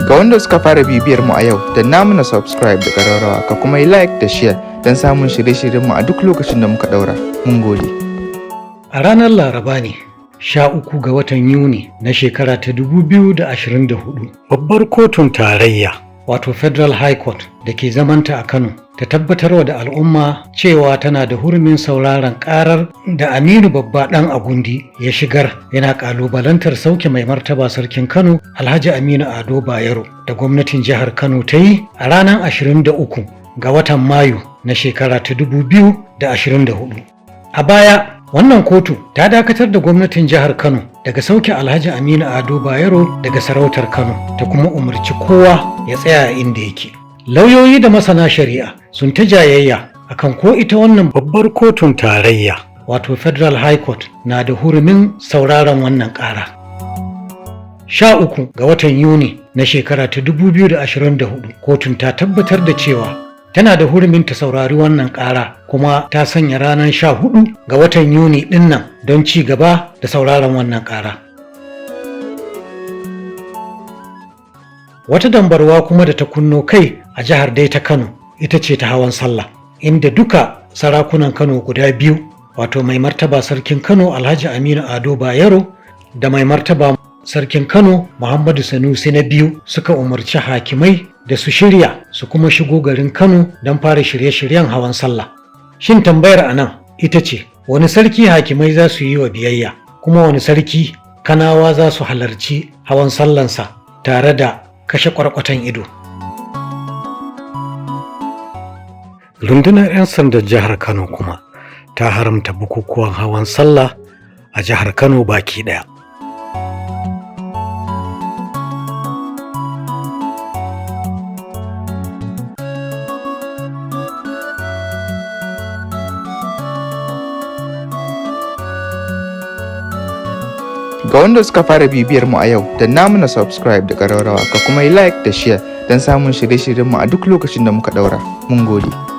Ga wanda suka fara bibiyar mu a yau, danna mana subscribe da ƙararrawa, ka kuma yi like da share don samun shirye-shiryenmu a duk lokacin da muka ɗaura. Mun gode. A ranar Laraba ne, 13 ga watan Yuni na shekara ta 2024, babbar kotun tarayya, wato Federal High Court da ke zamanta a Kano, ta tabbatarwa da al'umma cewa tana da hurumin sauraron karar da Aminu Babba ɗan Agundi ya shigar, yana ƙalubalantar sauke mai martaba sarkin Kano Alhaji Aminu Ado Bayero da gwamnatin jihar Kano ta yi a ranar 23 ga watan Mayu na shekara ta 2024. A baya, wannan kotu ta dakatar da gwamnatin jihar Kano daga sauke Alhaji Aminu Ado Bayero daga sarautar Kano, ta kuma umarci kowa ya tsaya inda yake. Lauyoyi da masana shari'a sun ta jayayya akan ko ita wannan babbar kotun tarayya, wato Federal High Court, na da hurumin sauraron wannan ƙara. 13 ga watan Yuni na shekara ta 2024, kotun ta tabbatar da cewa tana da hurumin ta saurari wannan ƙara, kuma ta sanya ranar 14 ga watan Yuni dinnan don ci gaba da sauraron wannan ƙara. Wata dambarwa kuma da ta kunno kai a jihar dai ta Kano ita ce ta hawan sallah, inda duka sarakunan Kano guda biyu, wato mai martaba sarkin Kano Alhaji Aminu Ado Bayero da mai martaba sarkin Kano Muhammadu Sanusi na biyu, suka umarci hakimai da su shirya su kuma shigo garin Kano don fara shirye-shiryen hawan sallah. Shin tambayar a nan ita ce, wani sarki hakimai za su yi wa biyayya, kuma wani sarki Kanawa za su halarci hawan sallansa tare da kashe kwarkwatan ido? Rundunar 'yan sandan jihar Kano kuma ta haramta bukukuwan hawan sallah a jihar Kano baki ɗaya. Ga wanda suka fara bibiyar mu a yau, danna mana subscribe da ƙararrawa, ka kuma yi like da share don samun shirye-shiryenmu a duk lokacin da muka ɗaura. Mun gode.